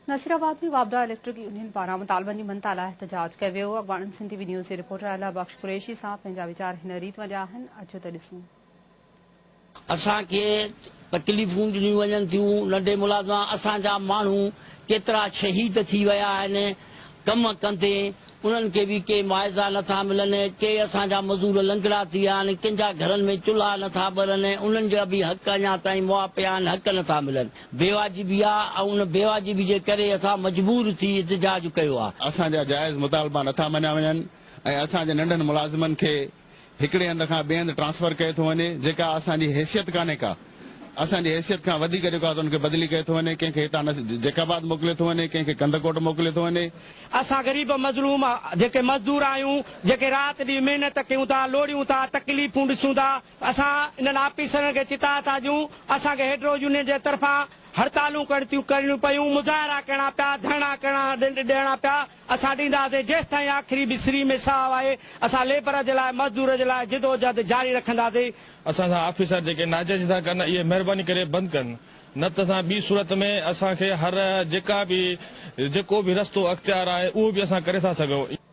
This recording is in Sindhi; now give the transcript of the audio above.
نصيرآباد ۾ واپڊا اليڪٽرڪ يونين پاران مطالبن جي مڃتا لاء احتجاج ڪيو ويو. اڳواڻن سنڌ ٽي وي نيوز جي رپورٽر الله بخش قريشي سان پنهنجا ويچار هن ريت ونڊيا آهن، اچو ته ڏسون. اسان کي تڪليفون ڏنيون وڃن ٿيون، ننڍي ملازمان اسان جا ماڻهو ڪيترا شهيد ٿي ويا آهن ڪم ڪندي انهن کي به ڪي معاوضا نه ٿا ملن، ڪي اسان جا مزور لنگڙا ٿي ويا آهن، ڪن جا گهرن ۾ چلها نه ٿا ٻرن، انهن جا به حق اڃا تائين مئا پيا آهن حق نه ٿا ملن، بيواجبي آ ۽ ان بيواجبي جي ڪري اسان مجبور ٿي احتجاج ڪيو آ. اسان جا جائز مطالبا نه ٿا مڃيا وڃن ۽ اسان جي ننڍن ملازمن کي هڪڙي هنڌ کان ٻئي هنڌ ٽرانسفر ڪيو ٿو وڃي جيڪا اسان جي حيثيت ڪانهي ڪا اسان جي حيثيت کان وڌيڪ جيڪو آهي ته ان کي بدلي ڪيو ٿو وڃي ڪنهن کي هتان جيڪب آباد موڪليو ٿو وڃي ڪنهن کي ڪنڌڪوٽ موڪليو ٿو وڃي. اسان غريب مظلوم جيڪي مزدور آهيون جيڪي رات ڏينهن محنت ڪيون ٿا لوڙيون ٿا تڪليفون ڏسون ٿا اسان انهن آفيسرن کي چتاء ٿا ڏيون اسان کي هيڊرو يونين جي طرفان هڙتالون ڪرڻيون ڪرڻيون پيون مظاهرا ڪرڻا پيا ڌرڻا ڪرڻا ڏيڻا پيا اسان ڏينداسين جيستائين آخري به سري ۾ ساهه آهي اسان ليبر جي لاء مزدور جي لاء جدوجهد جاري رکنداسين. اسان سان آفيسر جيڪي ناجائزي ٿا ڪن اهي مهرباني ڪري بند ڪن نه ته اسان ٻي صورت ۾ اسان کي هر جيڪا به جيڪو به رستو اختيار آهي اهو به اسان ڪري ٿا سگهون.